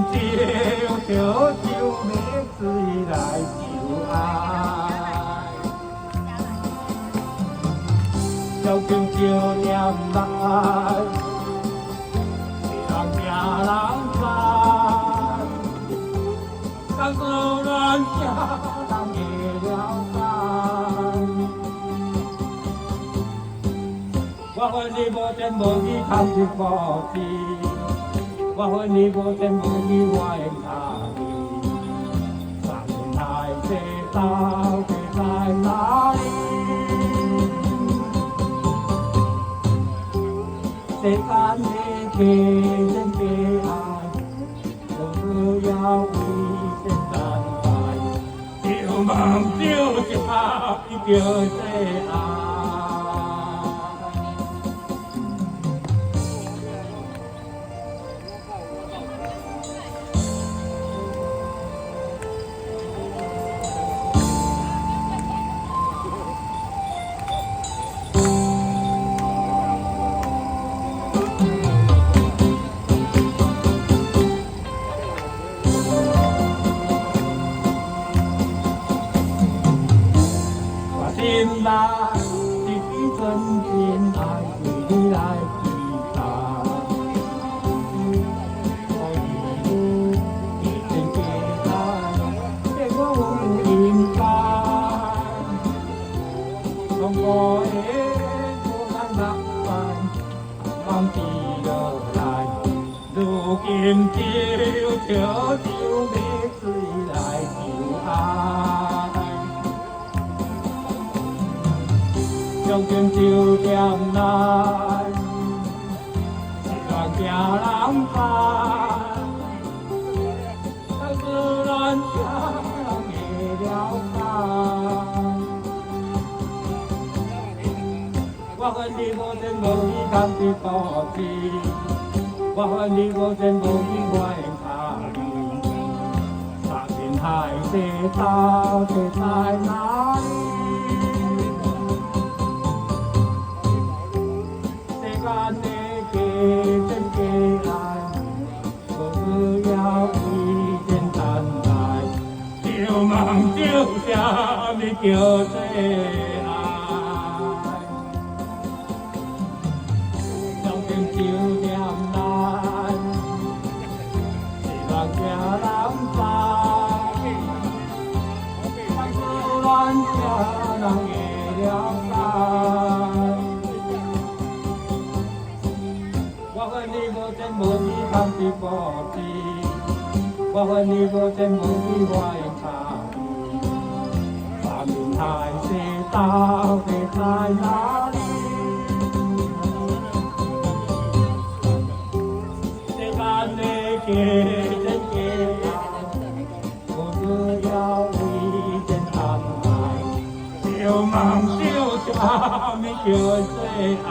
酒烧酒欲醉來求愛，將金酒念來，世人驚人知，當初咱驚人會了解。我恨你無情無義，空一無字。我恨你無情無義，我的跤兒。山海世到底在哪裡？世間的假情假愛，無需要為情等待。就夢就啥物叫做愛？我心內一支純真愛，為你來期待。予伊假情假愛，這我有應該。痛苦的無人目屎，梦跌落來。如今酒燒酒欲醉來求愛。將金酒店來，是人驚人知，當初咱驚人會了解。我恨你無情無義，空一無字。我恨你無情無義，我的跤兒。山海世到底在哪裡？世間的假情假愛，無需要為情等待。就夢就啥物叫做愛？將金酒店來，是人驚人知，當初咱驚人會了解。我恨你無情無義，空一無字。我恨你無情無義，我的跤兒。山海世到底在哪裡？世間的假情假愛，無需要為情等待。就夢就啥物叫做愛？